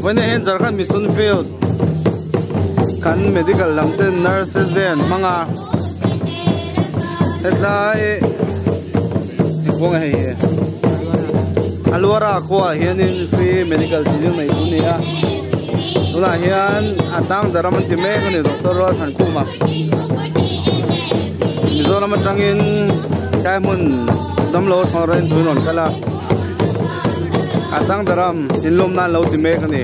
Vawiinah hian Jharkhand Mission Field kan medical lam ten nurses te an hmang a hetlai engpawh nge hei hi Aluara khua ah hianin free medical chi chu nei tur a ni a tunah hian a tang daram an ti mek a ni doctor Rualthankhuma Mizoram atangin tlai hmun damlo thlawh rawn turin rawn kal a a tang daram inlawm nan lo ti mek a ni.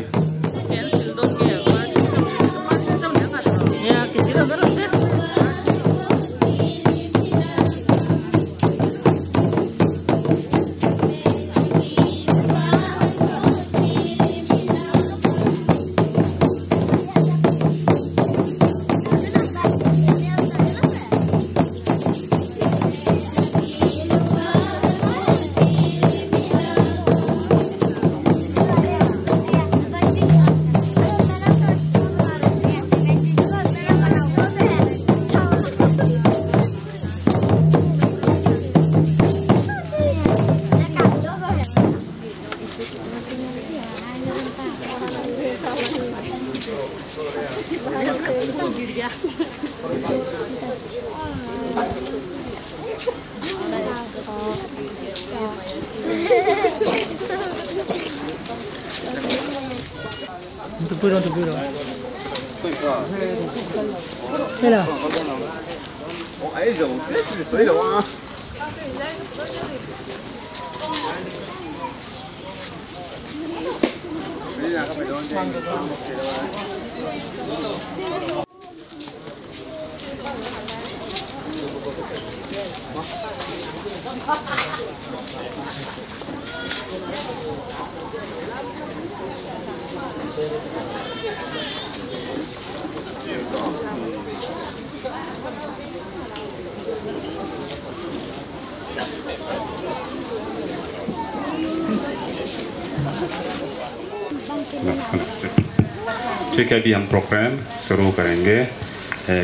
ठीक है, अभी हम प्रोग्राम शुरू करेंगे।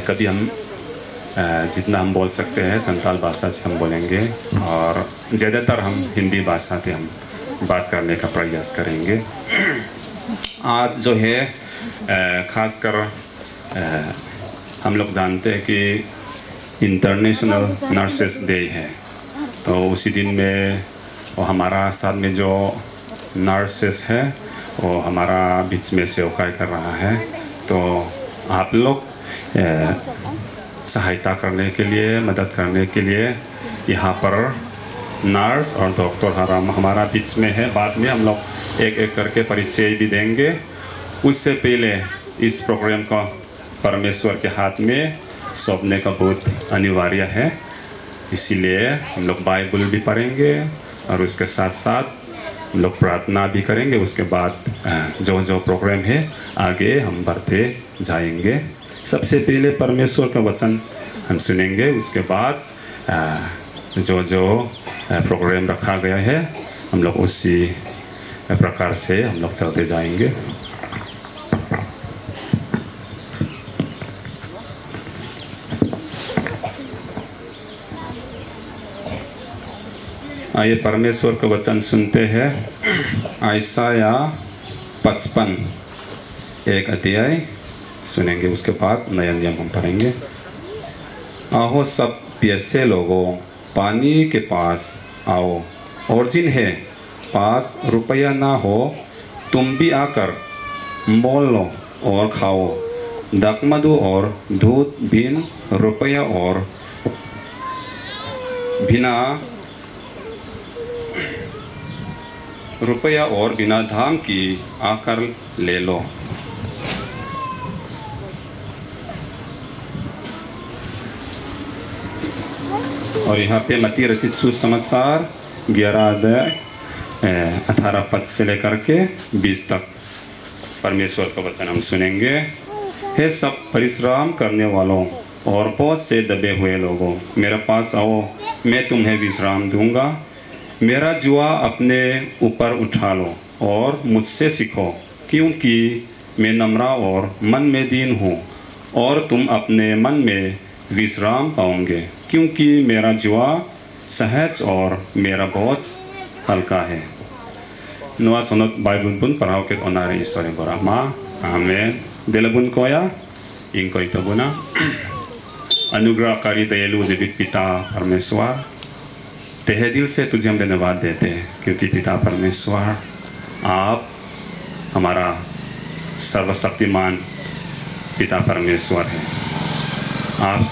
कभी हम जितना हम बोल सकते हैं संताल भाषा से हम बोलेंगे और ज़्यादातर हम हिंदी भाषा से हम बात करने का प्रयास करेंगे। आज जो है ख़ासकर हम लोग जानते हैं कि international nurses day है, तो उसी दिन में वो हमारा साथ में जो नर्सेस है वो हमारा बीच में सेवकाई कर रहा है, तो आप लोग सहायता करने के लिए, मदद करने के लिए यहाँ पर नर्स और डॉक्टर हमारा बीच में है। बाद में हम लोग एक एक करके परिचय भी देंगे। उससे पहले इस प्रोग्राम को परमेश्वर के हाथ में सौंपने का बहुत अनिवार्य है, इसीलिए हम लोग बाइबल भी पढ़ेंगे और उसके साथ साथ हम लोग प्रार्थना भी करेंगे। उसके बाद जो जो प्रोग्राम है आगे हम बढ़ते जाएंगे। सबसे पहले परमेश्वर का वचन हम सुनेंगे, उसके बाद जो जो प्रोग्राम रखा गया है हम लोग उसी प्रकार से हम लोग चलते जाएंगे। आइए परमेश्वर का वचन सुनते हैं। आइसाया 55 एक अध्याय सुनेंगे, उसके बाद नया नियम हम पढ़ेंगे। आहो सब प्यासे लोगों, पानी के पास आओ, और जिन्हें पास रुपया ना हो तुम भी आकर मोल लो और खाओ। दाखमधु और दूध बिन रुपया और बिना रुपया और बिना धाम की आकर ले लो। और यहाँ पे मत्ती रचित सुसमाचार 11 अध्याय 18 पद से लेकर के 20 तक परमेश्वर का वचन हम सुनेंगे। हे सब परिश्रम करने वालों और बहुत से दबे हुए लोगों, मेरे पास आओ, मैं तुम्हें विश्राम दूंगा। मेरा जुआ अपने ऊपर उठा लो और मुझसे सीखो, क्योंकि मैं नम्र और मन में दीन हूँ, और तुम अपने मन में विश्राम पाओगे, क्योंकि मेरा जुआ सहज और मेरा बोझ हल्का है। Noa sonot Bible pun parau ket onari isore borama. Amen. Delabun koya ingkoi tabuna. अनुग्रहकारी दयालु जीवित पिता परमेश्वर, तहे दिल से तुझे हम धन्यवाद देते हैं, क्योंकि पिता परमेश्वर आप हमारा सर्वशक्तिमान पिता परमेश्वर हैं। आप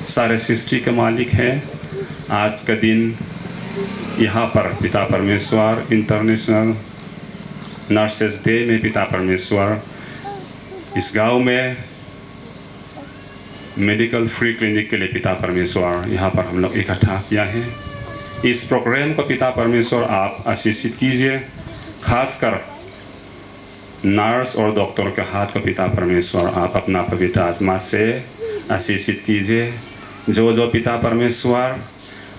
सारे सृष्टि के मालिक हैं। आज का दिन यहाँ पर पिता परमेश्वर international nurses day में पिता परमेश्वर इस गांव में medical free clinic के लिए पिता परमेश्वर यहाँ पर हम लोग इकट्ठा किया है। इस प्रोग्राम को पिता परमेश्वर आप आशीषित कीजिए, खासकर नर्स और डॉक्टर के हाथ को पिता परमेश्वर आप अपना पवित्र आत्मा से आशीषित कीजिए। जो जो पिता परमेश्वर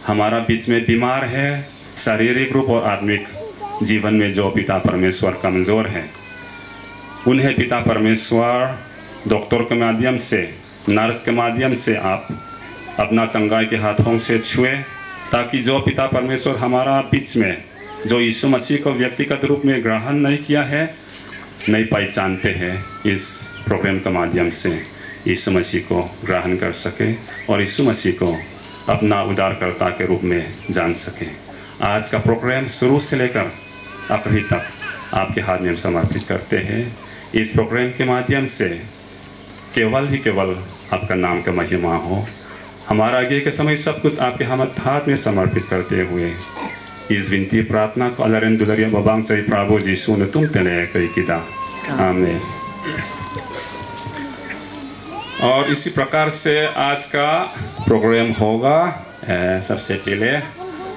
हमारा बीच में बीमार है, शारीरिक रूप और आत्मिक जीवन में जो पिता परमेश्वर कमज़ोर है, उन्हें पिता परमेश्वर डॉक्टर के माध्यम से, नर्स के माध्यम से आप अपना चंगाई के हाथों से छुए, ताकि जो पिता परमेश्वर हमारा बीच में जो यीशु मसीह को व्यक्तिगत रूप में ग्रहण नहीं किया है, नहीं पहचानते हैं, इस प्रोग्राम के माध्यम से यीशु मसीह को ग्रहण कर सके और यीशु मसीह को अपना उद्धारकर्ता के रूप में जान सके। आज का प्रोग्राम शुरू से लेकर आखिरी तक आपके हाथ में हम समर्पित करते हैं। इस प्रोग्राम के माध्यम से केवल ही केवल आपका नाम का महिमा हो। हमारा आगे के समय सब कुछ आपके हाथ में समर्पित करते हुए इस विनती प्रार्थना को अलरेन दुलरिया बबांग से प्रभु यीशु ने तुम तेले कई किदा, आमीन। और इसी प्रकार से आज का प्रोग्राम होगा। सबसे पहले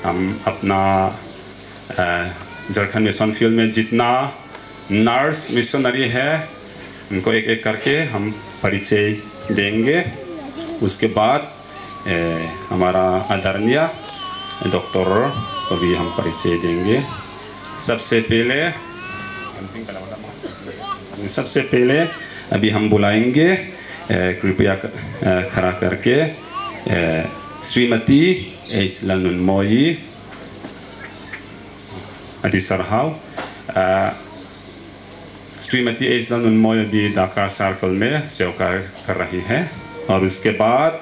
हम अपना झारखंड मिशन फील्ड में जितना नर्स मिशनरी है उनको एक एक करके हम परिचय देंगे। उसके बाद हमारा आदरणीय डॉक्टर को भी हम परिचय देंगे। सबसे पहले अभी हम बुलाएंगे, कृपया खड़ा करके श्रीमती एच ललनुनमोई अति सरहाव। श्रीमती एच ललनुनमोई अभी डाका सर्कल में सेवा कर रही है। और उसके बाद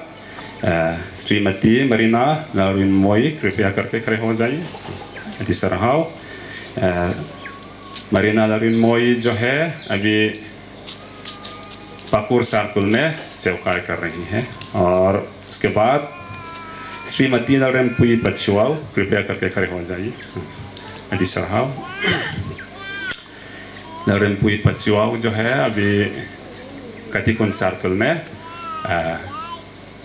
श्रीमती मरीना ललनुनमोई कृपया करके खड़े हो जाइए। अति सरहाव। मरीना ललनुनमोई जो है अभी पाकुर सर्कल में सेवा कर रही है। और उसके बाद श्रीमती नरेमपुई पचुआव कृपया करके खड़े हो जाइए। अति सरहाव। नरेमपुई पचुआव जो है अभी कतिकुन सर्कल में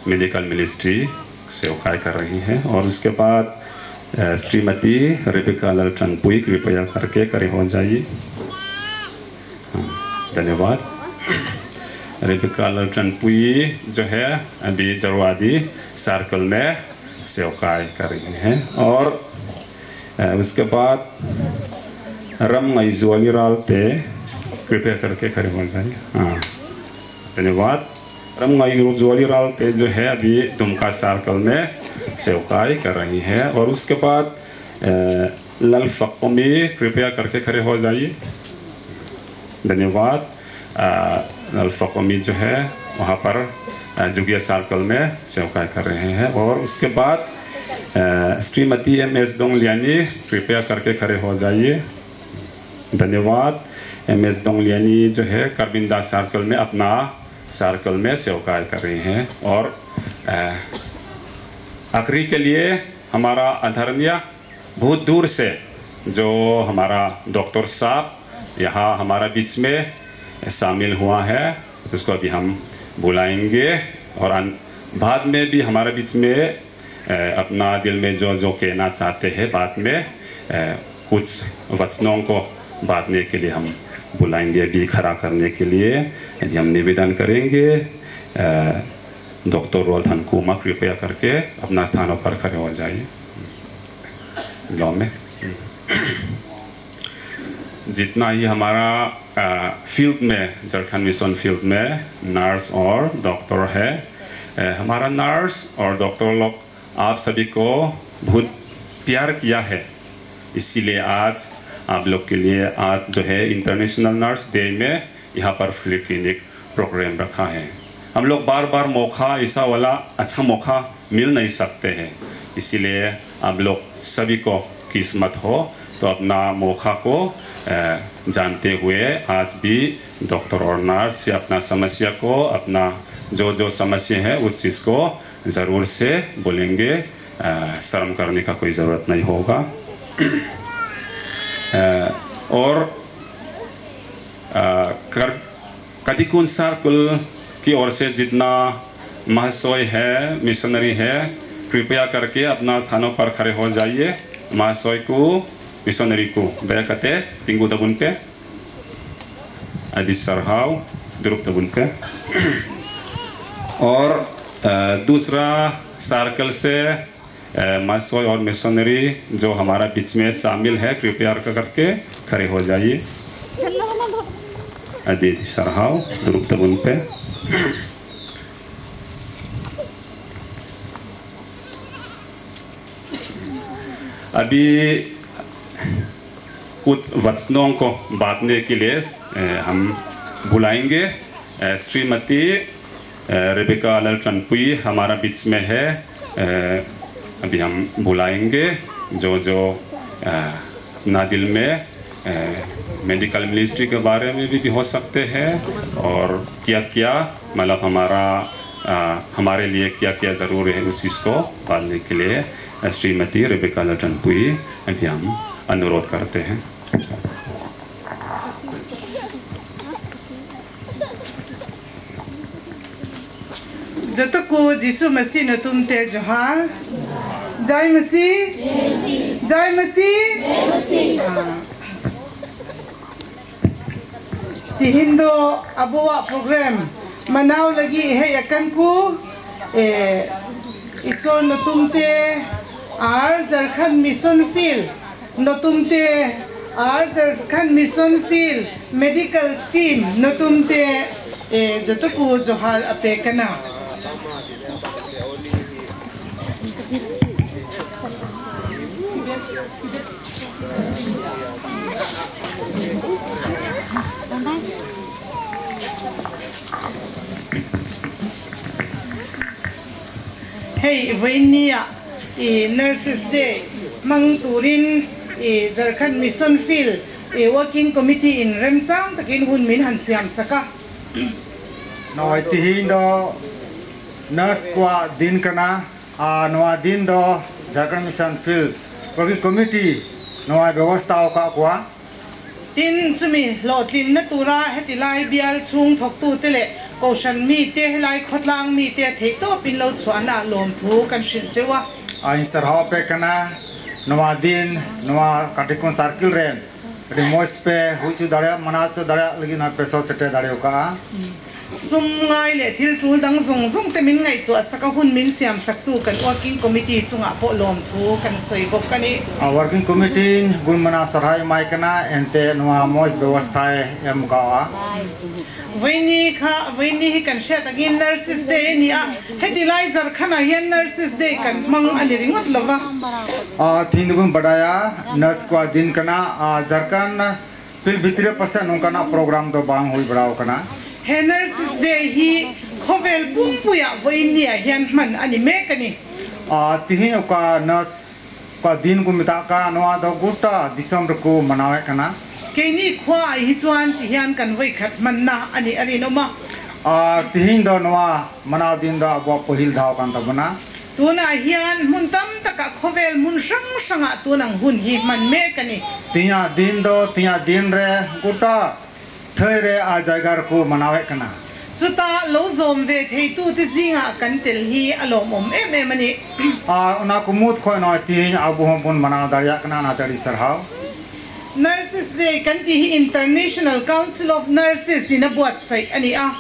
मेडिकल मिनिस्ट्री सेवा कर रही है। और उसके बाद श्रीमती रेबिका ललचंदपुई कृपया करके खड़े हो जाइए। धन्यवाद। रेबिका ललचंदपुई जो है अभी जरवादी सर्कल में सेवकाई कर रही हैं। और उसके बाद रम रालते कृपया करके खड़े हो जाइए। हाँ, धन्यवाद। रम रालते जो है अभी दुमका सर्कल में सेवकाई कर रही है। और उसके बाद लल फकोमी कृपया करके खड़े हो जाइए। धन्यवाद। अल्फाकोमी जो है वहाँ पर जुगिया सर्कल में सेवकाई कर रहे हैं। और उसके बाद श्रीमती एम एस दोंगलियानी कृपया करके खड़े हो जाइए। धन्यवाद। एम एस दोंगलियानी जो है करबिंदा सर्कल में अपना सर्कल में सेवकाई कर रही हैं। और आखिरी के लिए हमारा आदरणीय बहुत दूर से जो हमारा डॉक्टर साहब यहाँ हमारा बीच में शामिल हुआ है, उसको अभी हम बुलाएंगे। और बाद में भी हमारे बीच में अपना दिल में जो जो कहना चाहते हैं बाद में कुछ वचनों को बांटने के लिए हम बुलाएंगे। अभी खड़ा करने के लिए यदि हम निवेदन करेंगे, डॉक्टर रोलथन कुमा कृपया करके अपना स्थानों पर खड़े हो जाइए। गाँव में जितना ही हमारा फील्ड में झारखंड मिशन फील्ड में नर्स और डॉक्टर है, हमारा नर्स और डॉक्टर लोग आप सभी को बहुत प्यार किया है, इसीलिए आज आप लोग के लिए आज जो है international nurse day में यहाँ पर free clinic programme रखा है। हम लोग बार बार मौका, ऐसा वाला अच्छा मौका मिल नहीं सकते हैं, इसीलिए आप लोग सभी को किस्मत हो तो अपना मौका को जानते हुए आज भी डॉक्टर और नर्स से अपना समस्या को, अपना जो जो समस्या है उस चीज़ को ज़रूर से बोलेंगे, शर्म करने का कोई ज़रूरत नहीं होगा। और कदिकुन सर्कल की ओर से जितना महाशय है, मिशनरी है, कृपया करके अपना स्थानों पर खड़े हो जाइए। महाशय को, मिशनरी को दया करते तिंगु दबुन पे आदि सरहाव द्रुप दबुन पे। और दूसरा सर्कल से महाशय और मिशनरी जो हमारा बीच में शामिल है, कृपया करके खड़े हो जाइए। आदि सरहाव द्रुप दबुन पे। अभी कुछ वचनों को बांटने के लिए हम बुलाएंगे। श्रीमती रेबेका ललचनपुई हमारा बीच में है, अभी हम बुलाएंगे। जो जो अपना दिल में मेडिकल मिनिस्ट्री के बारे में भी हो सकते हैं और क्या क्या मतलब हमारा हमारे लिए क्या क्या ज़रूरी है उस चीज़ को पालने के लिए श्रीमती रेबेका ललचनपुई अभी हम अनुरोध करते हैं। जतको जीसु मसीह न तुम ते जोहार। जय मसीह, जय मसीह। तिहिंदो अबुआ प्रोग्राम मनाव लगी है यकन को ईश्वर न तुम ते are Jharkhand mission field न तुम ते are Jharkhand mission field medical team न तुम ते जतको जोहार अपे कना। Hey, Vainia, e Nurses Day, Mang Turin, e Jharkhand Mission Field, e Working Committee in Remchang, takin hun min han siam saka. Noi tihin do nurse kwa din kana, a noa din do Jharkhand Mission Field Working Committee noa व्यवस्था ka kwa. Tin chumi lotlin na tura heti lai bial chung thok tu tele koshan mi te lai khotlang mi te thei to pin lo chuana lom thu kan sil chewa. Ai sar ha pe kana noa din noa katikon circle ren adi mos pe huchu dare mana to dare lagi na peso sete dare ka. Sum ngai le thil tul dang zong zong te min ngai tu asaka hun min siam sak tu kan working committee chunga po lom thu kan soi bok kani. A working committee gulmana sarhai mai kana ente noa mos व्यवस्था em ka. Vaini kha vaini hi kan sha tagin nurses day ni a heti lai Jharkhand hian nurses day kan mang ani ringot lova. A thin bun badaya nurse kwa din kana a Jharkhand fil bhitire pasa nongkana program do bang hui baraw kana. He nurses day hi khovel pumpuya voinia hian man ani mekani. A tihin ka nurse ka din ku mita ka noa do gota December ko manawe kana. Keini khwa hi chuan ti hian kan voi khat man na ani ari no ma. A tihin do noa manaw din do abo pahil dhaw kan tabona. Tuna hian mun tam taka khovel mun sang sanga tunang hun hi man mekani. Tiya din do tiya din re gota थरे आ जायगार को मनावे कना। चुता लो जोम वे थे तू ते जिंगा kan tel hi alom om em em ani. आ उना को मुत खो न ती आबु हम बुन मनाव दाड़िया कना ना तड़ी सरहाव। Nurses Day kan ti hi International Council of Nurses in buat sai ani a.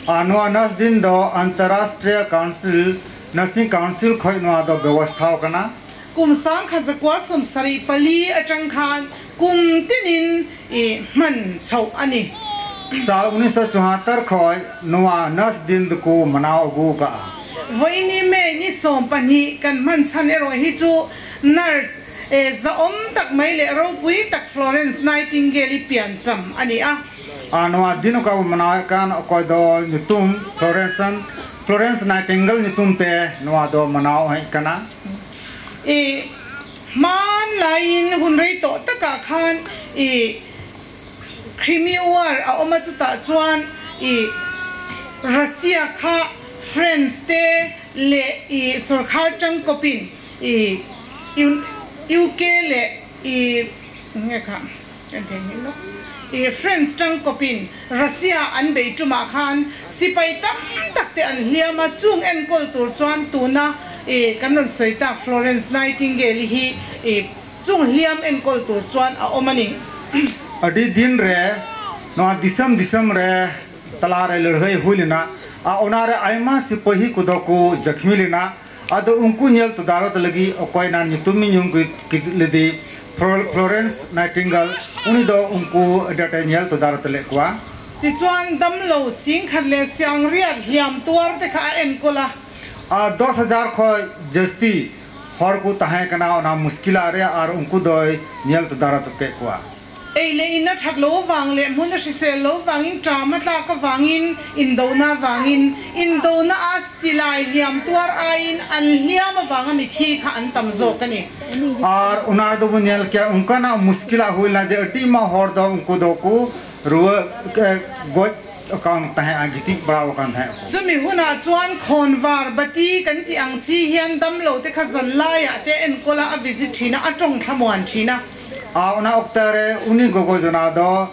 आ नो नर्स दिन दो अंतरराष्ट्रीय council nursing council खो न दो व्यवस्था कना। कुम sang kha zakwa som sari pali atang khan kum tinin e man chau ani. साल 1974 खो नोआ नर्स दिन को मनाव गु का। Voini me ni som pani kan man chan ero hi chu nurse e zahawm tak mai leh ropui tak Florence Nightingale-i piancham a ni a. Aa noa din oka bo manawet kan okoy do nyutum Florence Florence Nightingale nyutum te noa do manaw hej kana. I hman laiin hun rei tawh takah khan i Crimea War a awm a, chutah chuan i Russia kha France te leh i sorkar tangkawpin i UK leh i nge kha kan theihnghilh lawk i France tangkawpin Russia an bei tumah khan sipai tam tak te an hliam a, chung enkawl tur chuan tuna i kan rawn sawi tak Florence Nightingale-i hi i chung hliam enkawl tur chuan a awm a ni. Adi din re noa disam disam re tala re ladhai hui lena a ona re ayma sipahi kodo ko jakhmi lena ado unku nyel todarot lagi okoy na nyutum nyum ledi Florence Nightingale uni do unku date nyel todarot le kwa. Tichuan damlo singkhat leh siangriat hliam tuar te kha a enkawl a. A 10,000 khoi jasti hor ku tahe kana ona muskila re ar unku doi nyel todarot ke kwa. Ei leh in a that lo vang leh hmun a hrisel lo vangin ṭam a tlak avangin indona vangin indona a silai hliam tuar aiin an hliam avanga mithi kha an tam zawk a ni. Ar onar do bu nyel kea onkana muskila hui lena je adi ma hor do unku do ku ruwa goj akan tahe a gitih bara akan tahe ko. Chumi hunah chuan khawnvar bati kan tih ang chi hian damlo te kha zan laiah te enkawl a a visit thin a, a tawng thlamuan thin a. A ona okta re uni gogo jona do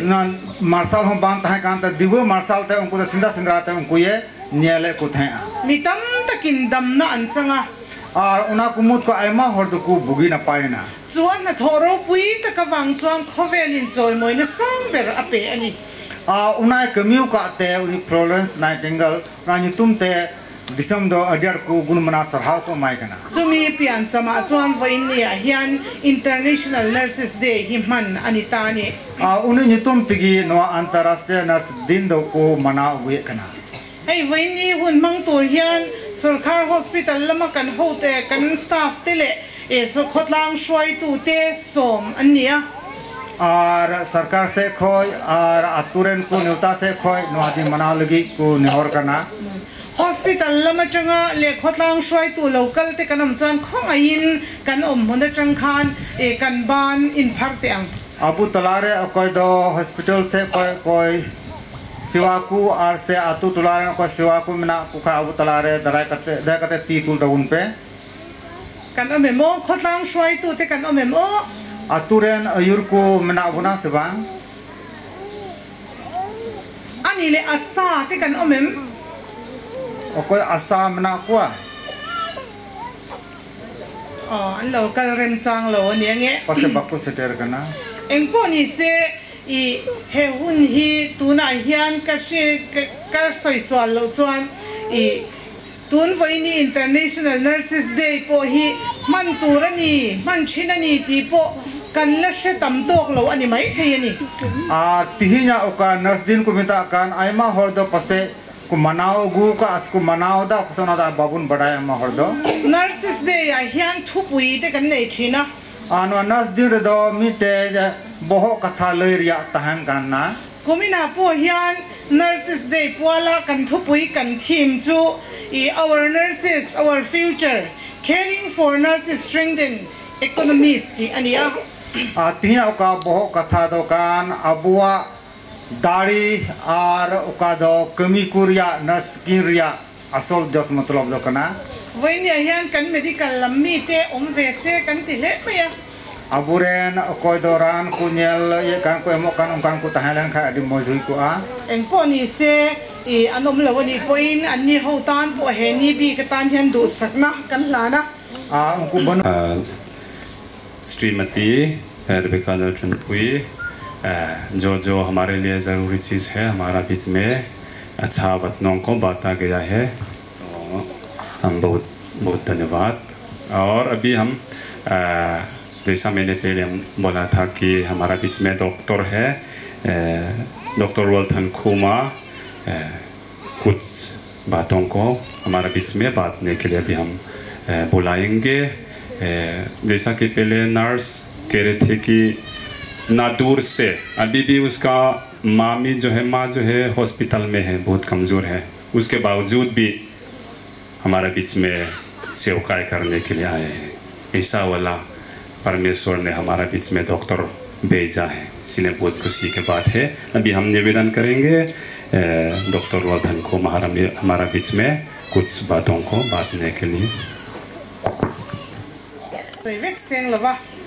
na marsal hon bang tahe kan ta diwa marsal te unku da sinda sindra te unku ye nyele ku tahe a. Mi tam takin damna an chang a. Ar ona kumut ko aima hor do ku bugi na pai na. Chuan hnathawh ropui tak avang chuan khawvelin chawimawina sang ber a pe a ni. A unai kamiu ka te uni Florence Nightingale na nyutum te disam do adiar ku gun mana sarhaw ko mai kana. Chumi pian chamah chuan vawiin niah hian International Nurses Day hi hman a ni ta a ni. A uni nyutum tigi noa Antarashtriya Nurse din do ku mana uguye kana. Hei vawiin ni hun hmang tur hian Sarkar Hospital lama kan hote kan staff te leh khawtlang hruaitu te sawm an ni a. Ar sarkar se khoi ar aturen ku newta se khoi noa din manaw lagi ku nehor kana. Hospital lam atanga leh khawtlang hruaitu lo kal te kan awm chuan khawngaihin kan awm hmun atang khan kan ban inphar teh ang. Abu talare okoy do hospital se khoi koi sewa ku ar se atu tulare okoy sewa ku mena ku kha abu talare darai kate daya kate ti tul tabun pe. Kan awm em aw? Khawtlang hruaitu te kan awm em aw? Aturen ayur ku mena buna se bang. Ani leh asa te kan awm em? Okoy asa mena kua. Aw, an lo kal rem chang lo a ni ange. Pase baku seter kana. Eng pawh ni se i he hun hi tunah hian ka hri ka sawi sual loh chuan i tun vawiin hi International Nurses Day pawh hi hman tur a ni, hman thin a ni tih pawh kan la hre tam tawk lo a ni maithei a ni. A tihinya oka nurse din ku mita kan aima hor do pase ku manaw gu ka as ku manaw da pase ona da babun badai aima hor do. Nurses Day ah hian thupui te kan nei thin a. A noa nurse din re do mi te boho katha lai ria tahan kan na. Kumina pawh hian Nurses Day puala kan thupui kan theme chu i Our Nurses, Our Future, Caring for Nurses Strengthen Economies tih a ni a. A tihiah oka boho katha do kan abuwa dari ar oka do kami ku ria nurse kin ria asol jos matlab do kana. Vawinia hian kan medical lam mite awm ve se kan ti hle mai a. Aburen okoy do ran ku nyel ye kan ku emo kan ongkan ku tahen len kha adi moj hui ku a. Eng pawh ni se i an awm lo a nih pawhin an ni ho tan pawh he ni bik atan hian duhsakna kan hlan a. A ungku banu. Shrimati Rebecca Laltanpui जो जो हमारे लिए ज़रूरी चीज़ है हमारा बीच में अच्छा वचनों को बांटा गया है, तो हम बहुत बहुत धन्यवाद। और अभी हम जैसा मैंने पहले बोला था कि हमारा बीच में डॉक्टर है, डॉक्टर रोल्थन खुमा, कुछ बातों को हमारा बीच में बांटने के लिए भी हम बुलाएंगे। जैसा कि पहले नर्स कह रहे थे कि ना दूर से, अभी भी उसका मामी जो है, माँ जो है हॉस्पिटल में है, बहुत कमज़ोर है, उसके बावजूद भी हमारे बीच में सेवकाई करने के लिए आए हैं। ऐसा वाला परमेश्वर ने हमारा बीच में डॉक्टर भेजा है, इसलिए बहुत खुशी की बात है। अभी हम निवेदन करेंगे डॉक्टर वर्धन को हमारा बीच में कुछ बातों को बांटने के लिए।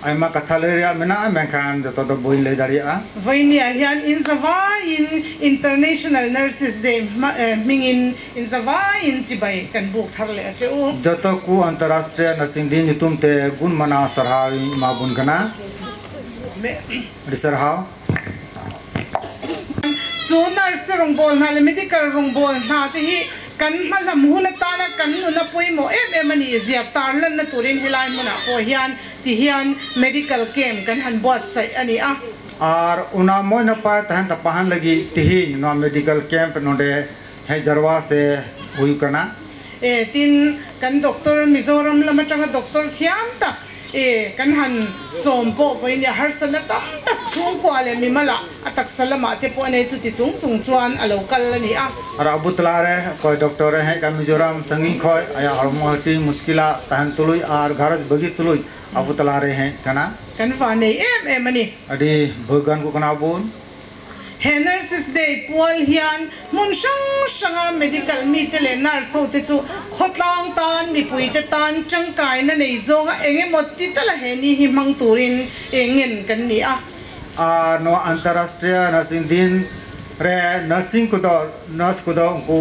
Aima katha le ria mena menkan joto do boin le daria voinia hian in zawa in International Nurses Day mingin in zawa in chibai kan buk thar le ache u joto ku अंतरराष्ट्रीय नर्सिंग दिन नितुम ते गुण मना सरहाव मा बुन कना रि सरहाव chu nurse rong bol na le medical rong bol na te hi kan malam huna ta na kan na pui mo em em ani zia tarlan na turin helai muna ko hian ti hian medical camp kan han bot sai ani a ar una moy na pa tahan tapahan lagi tihin no medical camp nonde he jarwa se hui kana e tin kan doctor Mizoram lama tanga doctor thiam tak e kan han som po voinia har sana tam tak chung ko ale mi mala atak salama te po ane chu ti chung chung chuan a local ani a ar abutla re koi doctor he ka Mizoram sangin khoi aya hormo hati muskila tahan tului ar gharaj bagi tului abutla re he kana kan fa nei em em ani adi bhagan ko kana bon he Nurses Day pual hian mun sang sanga medical mi te le nurse ho te chu khotlang tan mi pui te tan changkai na nei zonga enge mot ti tala he ni hi mang turin engen kan ni a a no अंतरराष्ट्रीय नर्सिंग दिन रे नर्सिंग को दो नर्स को दो को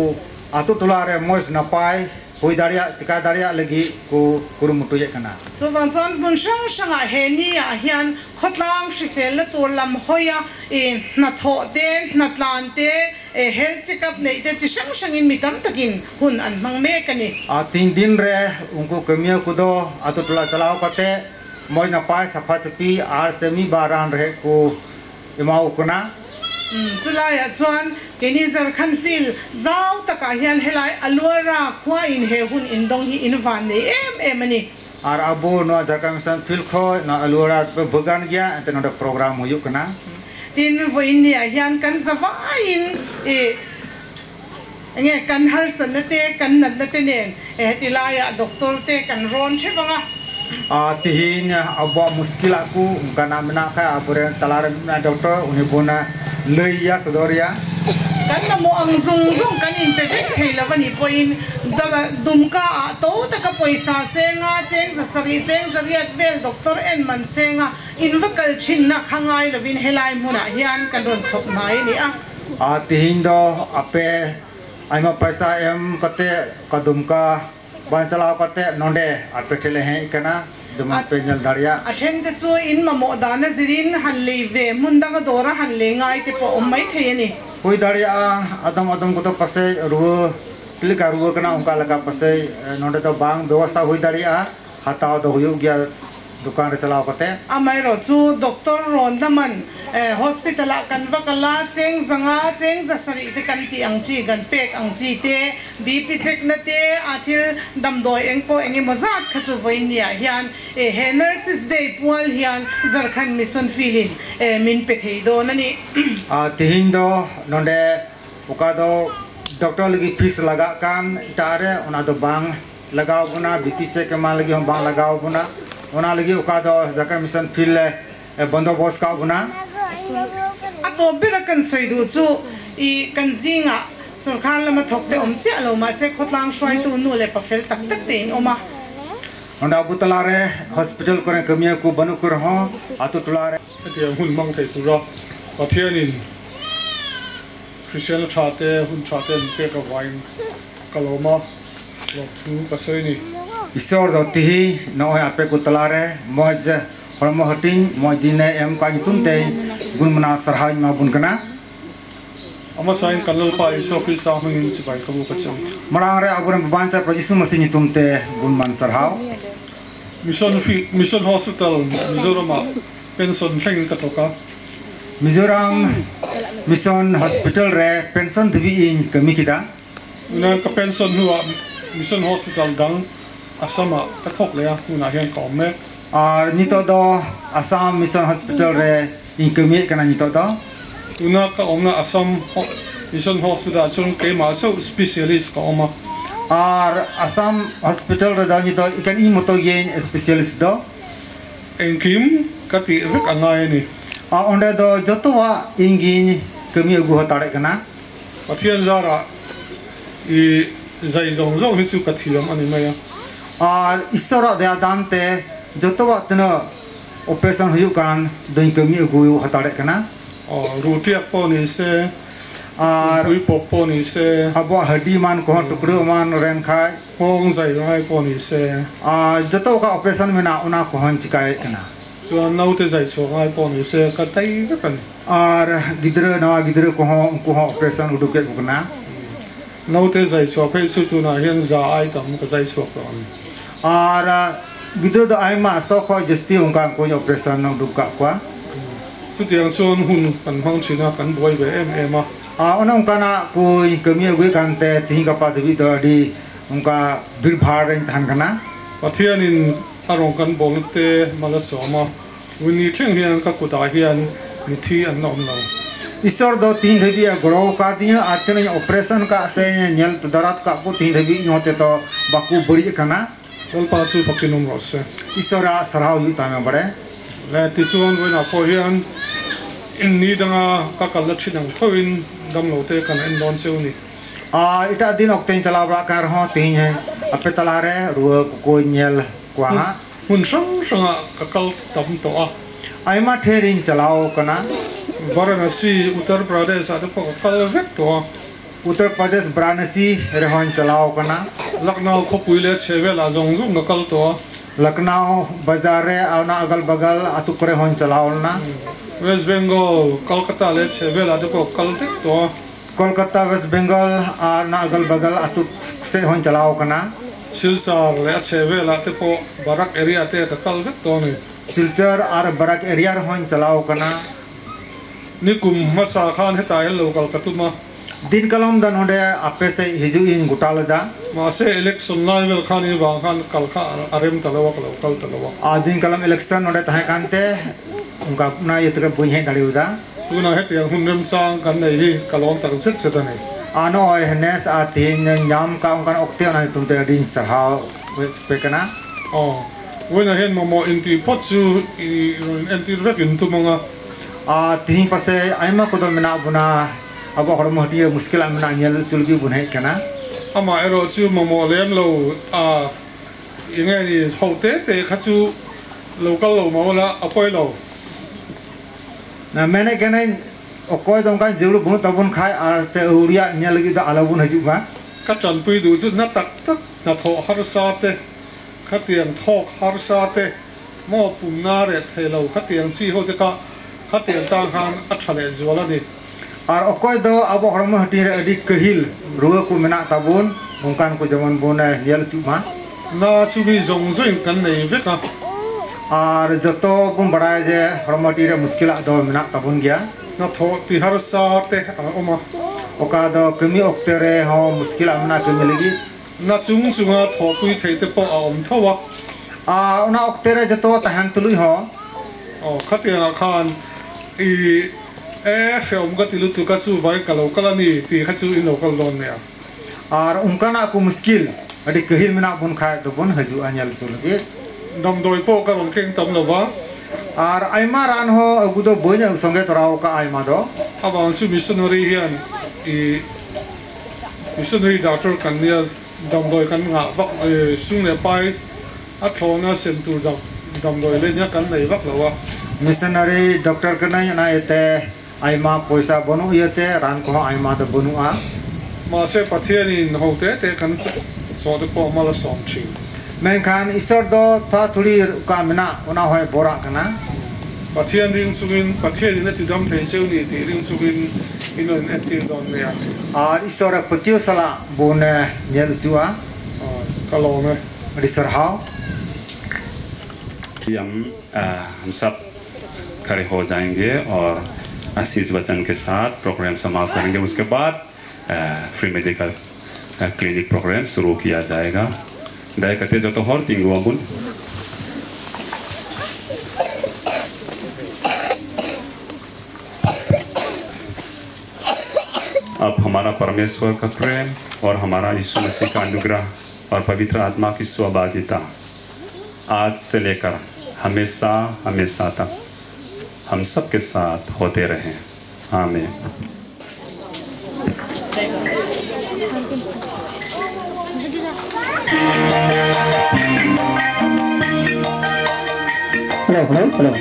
आतु टोला रे मज नपाय हुई दाड़िया चिका दाड़िया लगी को कुरुमुटु ये कना chu wang chuan mun sang sanga he ni a hian khotlang hrisel na tur lam hoya e na tho te na tlan te e health check up nei te chi sang sangin mi tam takin hun an mang me kani a tin din re unko kamiya ko do atu tola chalao kate moj napay safa safi ar semi baran re ko imau kona chulai chuan keni Jharkhand field zau taka hian helai aluara khwa in he hun indong hi invan nei em em ani ar abo no Jharkhand mission field kho no aluara pe bagan gya ente no program huyuk kana tin voin ni hian kan zawa in e nge kan har san na te kan nat na te nen e tilaya doctor te kan ron thebanga a tihin abo muskil aku kana mena kha abore talar na doctor uni bona leya sadoria kan na mo ang zung zung kan in pe vek thei lawani poin dumka a to taka poisa senga cheng za sari cheng zariat vel doctor en man senga in vakal thin na khangai lovin helai muna hian kan ron chop mai ni a a tihin do ape aima paisa em kate kadumka ban chalao kate nonde ape thele he kana dum pe nyal daria athen te chu in mamo dana zirin han leive mundanga dora han le ngai te po mai thei ani hui daria adम adम को तो पसे रुव तिलका रुव कना उनका लगा पसे नोंडे तो बांग व्यवस्था हुई दाड़िया हाताव तो हुयु गया दुकान रे चलाव कते amai ro chu doctor ron naman hospital a kan vakala cheng zanga cheng za sari te kan ti ang chi gan pek ang chi te BP check na te athil damdoi engpo engi mozat khachu voinia hian e he Nurses Day pual hian Jharkhand mission feeling e min pe thei do nani a tihin do nonde oka do doctor lagi fees laga kan tare ona do bang लगाव बुना BP check मा लगी हम बांग लगाव बुना ओना लगी ओका दो Jharkhand mission field बंदोबस्त का बुना ato bira kan soidu chu i kan zinga sarkar lama thokte om che alo ma se khotlang shwai tu nu le pafel tak tak te in oma onda butala re hospital kore kamiya ko banu kur ho ato tula re tiang hun mang thei tura pathianin Christian tha te hun tha te pe ka wain kaloma lo thu ka sei ni isor do tihi no ape ko tala re moj hormo hating moj dine em ka nitum te gun mana sarhai ma bun kana ama sain kalal pa iso ki sa hungin chi bai kabu ka chang marang re aburam bancha prajisu masi nitum te gun man sarhao mission hospital Mizoram pension thleng ka thoka Mizoram mission hospital re pension dibi in kami kita una ka pension huwa mission hospital dang Assam-ah ka thawk leh a, tunah hian ka awm mek. Ar nitoh do Assam Mission Hospital re in kami kana nitoh do. Tuna ka awmna Assam Mission Hospital ah chuan keimah chauh specialist ka awm a. Ar Assam Hospital re do nitoh ikan i moto ge specialist do. Engkim ka tih vek a ngai a ni. Ar onde do jotowa ingin kami agu hatare kana. Pathian zarah i zai zawng zawng hi chu ka thiam a ni mai a. Ar Isawra daya dan te jotowa tina operation huyuk kan doin kami agu hatare kana. Aw, ruhtiak pawh ni se, Ar pui pawp pawh ni se. Abo hadi man ko tukru man ren khai. Nghawng zai ngai pawh ni se. Ar joto ka operation mena ona ko hon chikai kana. Chuan naute zai chhuak ngai pawh ni se ka tai vek a ni. Ar gidra nawa gidra ko ho unku ho operation uduke ko kana. Naute zai chhuah phei chu tunah hian za ai tam ka zai chhuak tawh ang. Ar gidra do aima so kho jasti ungka ko operation uduk ka kwa. Chutiang chuan hun kan hmang thin a, kan buai ve em em a. A ona ungka na ku kami agui kan te tihi ka pa debi do adi ungka bir bhar rein than kana. Pathianin a rawn kan bawlna te mal a sawm a, Winnie thleng hian ka kutah hian mithi an la awm lo. Isawr do tihi dhabi a gro ka tiha a tena operation ka se nyel darat ka ku tihi dhabi nyo te to baku bari kana. Lalpa chu fakin awm rawh se. Isawra sarhau yu ta me bare. Le tichuan vawiinah pawh hian in ni danga ka kal la thin ang thoin damlo te kan en dawn cheu ni. A ita din oktein chalaw ra kar ho tihin he ape tala re ruwa ko ko nyel kwa ha. Hmun hrang hrangah ka kal tam tawh a. Aima therin chalaw kana. Varanasi, Uttar Pradesh ah te pawh ka kal vek tawh a. Uttar Pradesh Varanasi re hon chalaw kana. Lucknow khawpui leh chhevelah zawng zawng ka kal tawh a. Lucknow bazar re auna agal bagal atu kore hon chalaw na. West Bengal, Kolkata leh chhevelah te pawh ka kal vek tawh a. Kolkata, West Bengal auna agal bagal atu se hon chalaw kana. Silchar leh a chhevelah te pawh Barak area te ka kal vek tawh a ni. Silchar ar Barak area re hon chalaw kana. Nikum hmasa khan hetah hian lo kal ka tum a. Din kalom da nonde ape se hiju in guta leda. Mahse election lai vel khan i vang khan kal kha a rem ta lo a, ka lo kal ta lo a. A din kalam election nonde tahe khan te unka na ye te buin he dali uda. Tunah hetiang hun remchang kan nei hi ka lawm tak zet zet a ni. A no oi henes a tin nyam ka ungkan okte ona tum te din sarhau pe kana. Aw, vawiinah hian mamawh intih phawt chu i rawn entir vek in tum ang a. A tihin pase aima kodo mena buna abo hormo hati muskil amena nyel chulgi bun hei kana. Amah erawh chu mamawh lem lo a, eng nge ni ho te te kha chu lo kal lo mah ula a pawi lo. Na mene kene okoi dong kan jilu bunu tabun khai ar se uria nyel gi da alabun haju ma. Ka tanpui duh chu na tak tak hnathawh harsa te, khatiang thawk harsa te, maw pumna reh thei lo khatiang chi ho te kha khatiang tang khan a tha leh zual a ni. Ar okoy do abo hormo hati re adi kahil ruwa ku mena tabun ungkan ku jamon bun nyel chu ma. Na chu mi zawng zawng kan nei vek a. Ar joto bun badai je hormo hati re muskil do mena tabun gya. Hnathawh ti harsa te a awm a. Oka do kami okte re ho muskil amna kami lagi. Na chung chunga thawhpui thei te pawh a awm tho a. A ona okte re joto tahan tului ho. Aw khatiangah khan i e hreawm ka ti lutuk a chu vai ka lo kal a ni tih kha chu in lo kal dawn nia. Ar ungkana ku muskil adi kahil mena bun khai to bun haju a nyel chu lagi. Damdawi pawh ka rawn keng tam lo va. Ar aima ran ho agu do boina songe torau ka aima do. Avang chu missionary hian i missionary doctor kan nia damdawi kan ngah vak sung leh pai a thlawna sem tur damdawi leh nia kan nei vak lo a. Missionary doctor ka nei na ete aima poisa banu iate ran ko aima da banu a. Mahse Pathianin ho te te kan chaw te pawh mal a sawm thin. Mengkhan Isawr do tha thuli ka mena ona hoi bora kana. Pathian ring chungin Pathianin a ti dam thei cheu ni tih ring chungin in rawn entir dawn nia. Ar Isawr a patio sala bun nyel chu a. Ka lawm e. Adi sarhau. हम हम सब खड़े हो जाएंगे और आशीष वचन के साथ प्रोग्राम समाप्त करेंगे। उसके बाद free medical clinic programme शुरू किया जाएगा। Daya kate joto hor tinggu abun. अब हमारा परमेश्वर का प्रेम और हमारा यीशु मसीह का अनुग्रह और पवित्र आत्मा की सहभागिता आज से लेकर हमेशा हमेशा तक हम सब के साथ होते रहे। आमीन। Hello hello hello.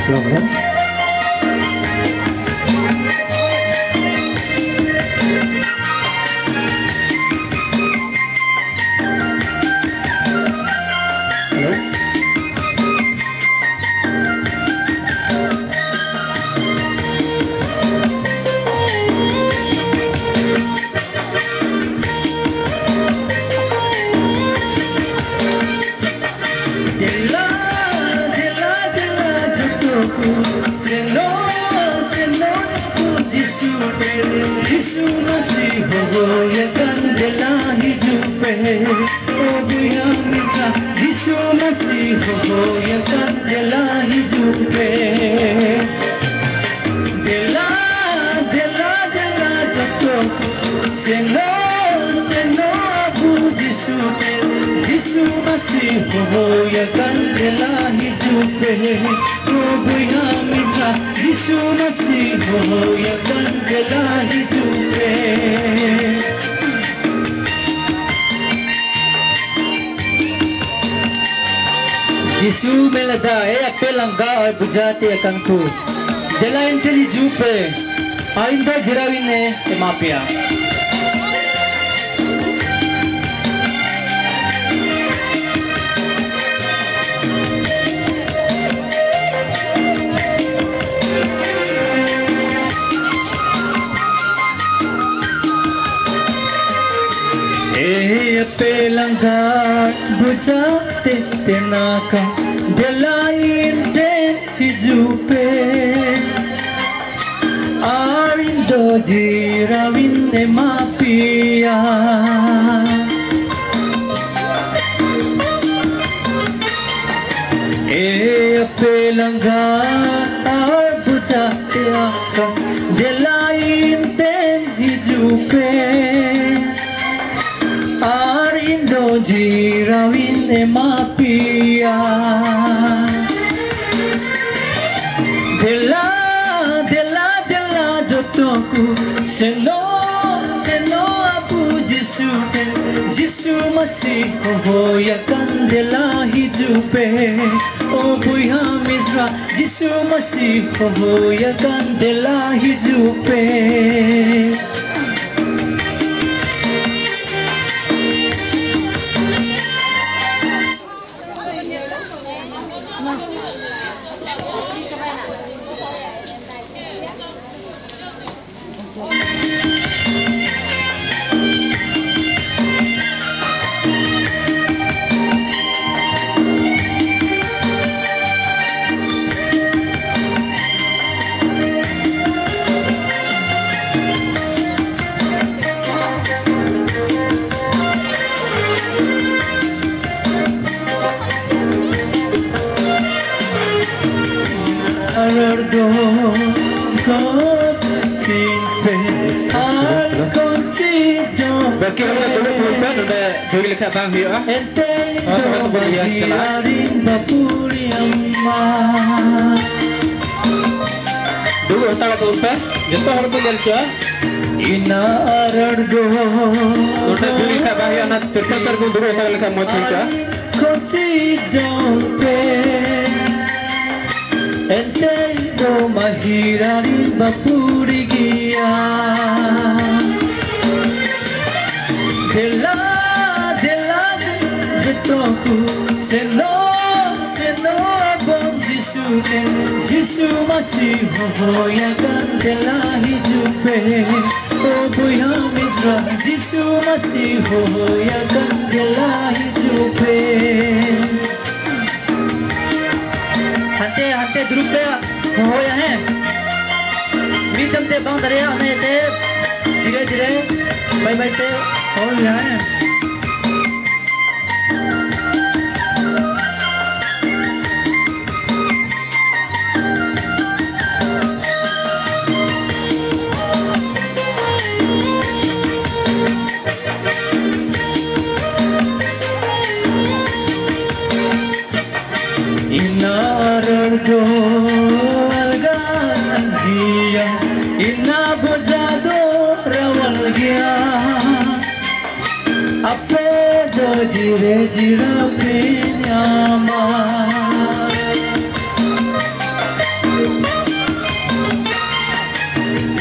Hello hello. Jisu melada e apelanga और बुझाते कंकु दिला इंटेली जुपे आइंदा जिराविने मापिया। ए apelanga बुझाते तेनाका दिला hijupe arindo jirawinne mapia e apelanga ar bujate aka delain hijupe arindo jirawinne mapia. Seno seno abu Jisu Jisu Masih ho ya kandela hijupe o buya mizra Jisu Masih ho ya kandela hijupe. Jisu Masih ho ya kandela hijupe o buya mizra Jisu Masih ho ya kandela hijupe. Hante hante drupe ho ya hai. te oh ya Jire jira penyama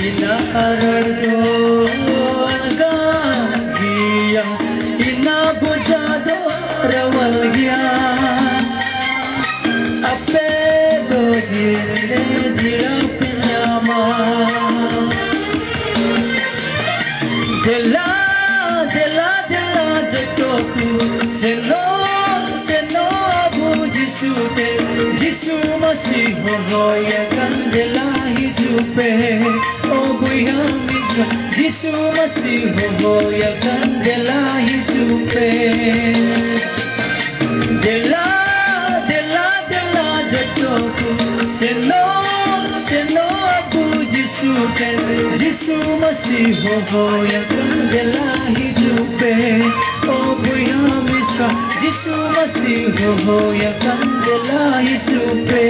ina arardo algagia ina bujado rawalgia ape do jire jira penyama dela dela dela jatoku seno seno abu jisu te jisu masih hoya kandela hijupe o buya misra jisu masih hoya kandela hijupe dela dela dela jatoku seno seno abu jisu te jisu masih hoya kandela hijupe o buya misra jisu masih hoya kandela hijupe.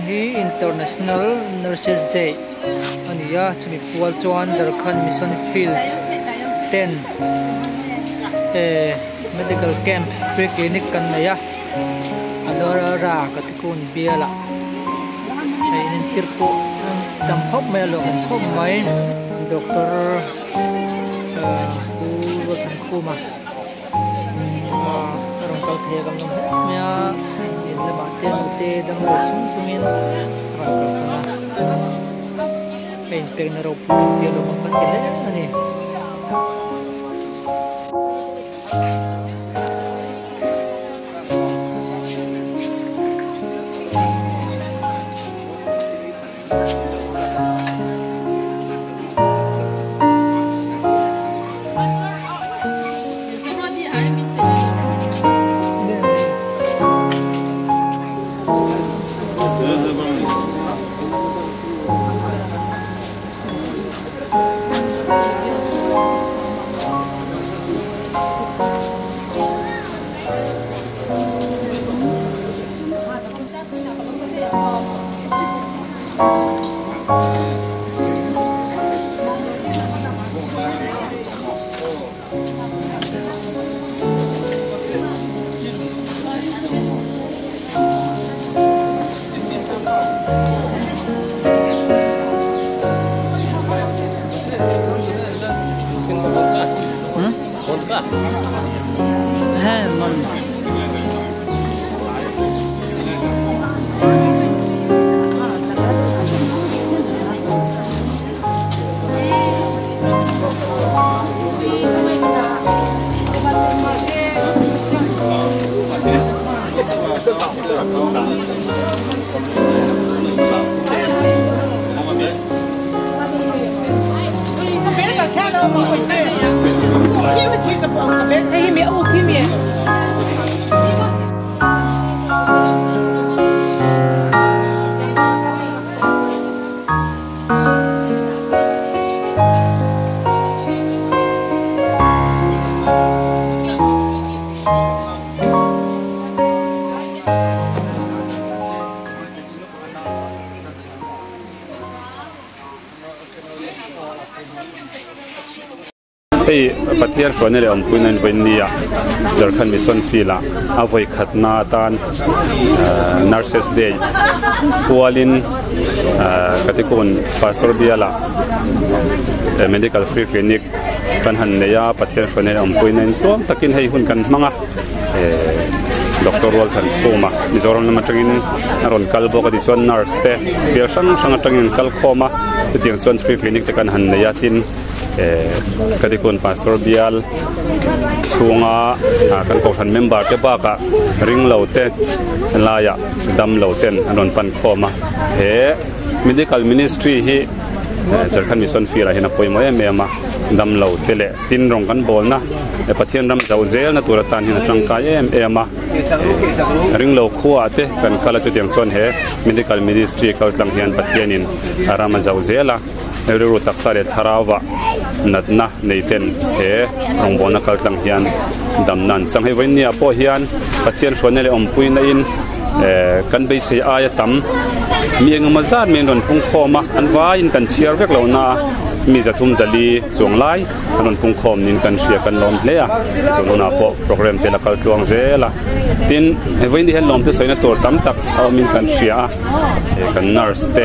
Hi International Nurses Day ania chumi pual chuan Jharkhand Mission Field 10 medical camp free clinic kan neia alora ra katikun biala hei in tirpu tam khop mai lo khop mai doctor pu san kuma rong kal the kam nom mya in la ma te te dam lo chung chungin rong kal sana pen pek na ro pu te lo mang kan ti le ani. Hei Pathian hruaina leh awmpuina in vawiin nia Jharkhand Mission Field ah a vawi khatna atan Nurses Day pualin Katikun Pastor biala Medical Free Clinic kan han nei a, Pathian hruaina leh awmpuina in tluang takin hei hun kan hmang a, Doctor rual kan khum a, Mizoram lam atangin a rawn kal bawk a tichuan nurse te bial hrang hrang atangin an kal khawm a, chutiang chuan free clinic te kan han nei a tin Katikun Pastor bial chhunga kan kohhran member te bakah ring lo te helaiah dam lo ten an rawn pan khawm a, he medical ministry hi Jharkhand Mission Field ah hian a pawimawh em em a, dam lo te leh tin rawng kan bawlna Pathian ram zauh zelna tur atan hian a tangkai em em a, ring lo khuaah te kan kal a chutiang chuan he medical ministry kal tlang hian Pathianin a ram a zauh zel a, rilru taksa leh thlarauva natna nei ten he rawngbawlna kal tlang hian damna an chang. Hei vawinia pawh hian Pathian hruaina leh awmpuina in kan beisei aia tam mi engemaw zat mai an rawn pung khawm a, an vaiin kan chhiar vek lo na a, mi zathum zali chuang lai an rawn pung khawm niin kan hria kan lawm hle a, tun hunah pawh program te la kal tluang zel a, tin hei vawiin hian lawmte sawina tur tam tak a awmin kan hria a, kan nurse te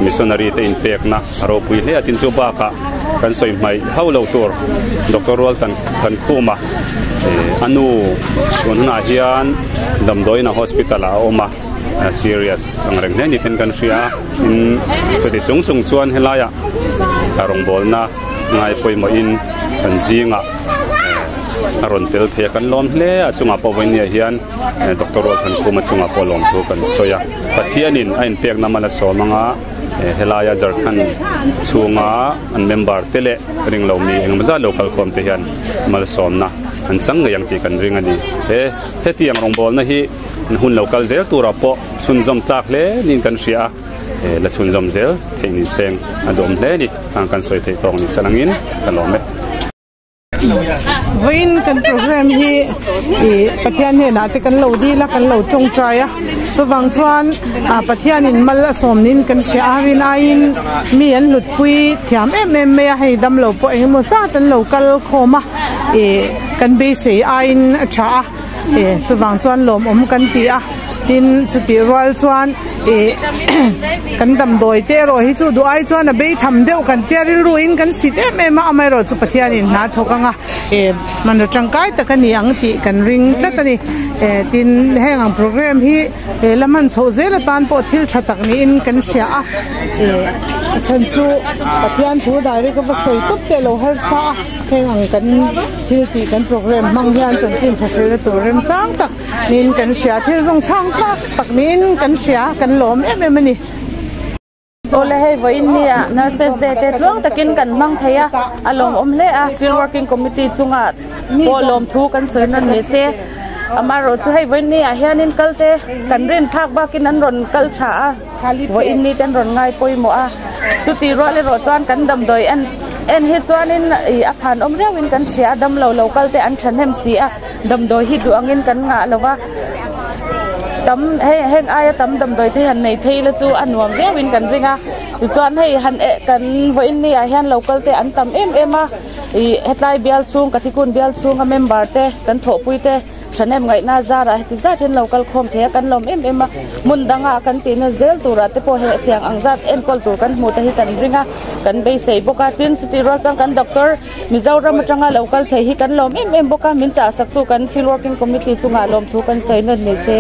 missionary te inpekna a ropui hle a, tin chu bakah kan sawi hmaih hauh lo tur Doctor Rual Thankhuma. A nu tun hunah hian damdawiin a hospital ah a awm a serious ang reng hle ni ten kan hria a tin chuti chung chung chuan helaiah a rawngbawlna ngai pawimawhin kan zingah a rawn tel thei a kan lawm hle a chungah pawh vawinia hian Doctor Rualthankhuma chungah pawh lawmthu kan sawi a Pathianin a inpekna mal a sawm anga helaia Jharkhand chhunga an member te leh ring lo mi engemaw zat lo kalkhawm te hian malsawmna an chang ngei ang tih kan ring a ni. He hetiang rawngbawlna hi hun lo kal zel turah pawh chhunzawm tlak hle niin kan hria a, la chhunzawm zel theih ni seng a duhawm hle a ni. Ang kan sawi theih tawk ni salangin ka lawm e. Vawiin kan program hi ih Pathian hnenah te kan lo dil a kan lo tawngtai a chuvang chuan ah Pathianin mal a sawm niin kan hria a rin aiin mi an hlutpui thiam em em mai a hei damlo pawh eng emaw zat an lo kal khawm a ih kan beisei aiin a tha a ih chuvang chuan lawmawm kan ti a. Tin, chutih rual chuan ih kan damdawi te erawh hi chu duh ai chuan a bei tham deuh kan tia rilruin kan sit em em a, amaherawh chu Pathianin hna thawk anga ih hmanraw tangkai tak a ni ang tih kan ring tlat a ni. Eh tin, heng ang program hi eh la hman chhoh zel atan pawh thil tha tak niin kan hria a, ih a chhan chu Pathian thu direct a va sawi tawp teh lo harsa a, heng ang kan thil tih kan program hmang hian chanchin tha hrilhna tur remchang tak Niin kan hria, thil zawng chhang tak tak niin kan hria, kan lawm em em a ni. Awle hei vawiin nia Nurses Day te tluang takin kan hmang thei a, a lawmawm hle a, Field Working Committee chunga pawh lawmthu kan sawi nawn ni se. Amaherawh chu hei vawiin niah hianin kal te kan rin phak bakin an rawn kal tha a, vawiin ni te an rawn ngai pawimawh a, chutih rual erawh chuan kan damdawi en en hi chuanin ih a phan awm riauhin kan hria a, damlo lo kal te an thahnem si a. Damdawi hi duh angin kan ngah lo va, tam hei heng aia tam damdawi te hi han nei thei ila chu a nuam viauin kan ring a, tichuan hei han eh kan vawiin ni ah hian local te an tam em em a, ih hetlai bial chhung Kathikun bial chhunga member te kan thawhpui te thahnem ngaihna zarah heti zat hian local khawm thei a kan lawm em em a, hmun dangah kan tihna zel turah te pawh hetiang ang zat enkawl tur kan hmuh te hi kan ring a, kan beisei bawk a, tin chutih rual chuan kan doctor. Mizoram atanga lo kal thei hi kan lawm em em bawk a, min chahsaktu kan Field Working Committee chungah lawmthu kan sawi nawn ni se.